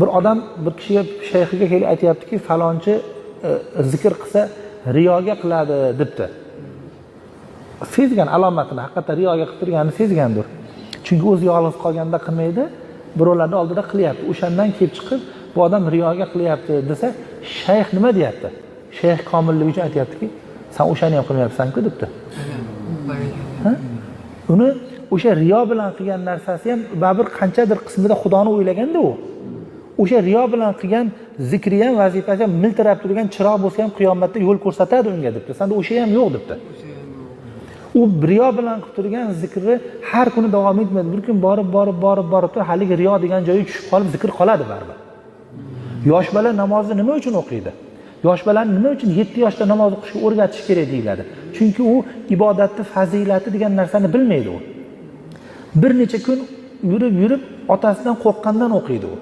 Bir odam bir kishiga, shayxiga kelib aytyaptiki, falonchi zikr qilsa riyoga qiladi debdi. Sezgan alomatini, haqiqatdan riyoga qilib turganini sezgandir. Chunki o'zi yolg'iz qolganda qilmaydi, birovlarni oldida qilyapti. O'shandan kelib chiqib, bu odam riyoga qilyapti desa, shayx nima deyapti? Shayx komilligi uchun aytyaptiki, san o'shani ham qilmayapsan-ku debdi. Ha? Uni o'sha riyo bilan qilgan narsasi ham baribir qanchadir qismida Xudoni o'ylaganda u. O'sha riyo bilan qilgan zikri ham, vazifasi ham miltirab turgan chiroq bo'lsa ham qiyomatda yo'l ko'rsatadi unga debdi. Senda o'sha ham yo'q debdi. U riyo bilan qilib turgan zikri har kuni davom etmaydi. Bir kun borib, borib, borib, borib turib, haligi riyo degan joyga tushib qolib zikr qoladi baribir. Yosh bola namozni nima uchun o'qiydi? Yosh bolani nima uchun 7 yoshda namoz o'qishga o'rgatish kerak deyiladi? Chunki u ibodatni fazilati degan narsani bilmaydi u. Bir necha kun yurib yurib otasidan qo'rqqandan o'qiydi u.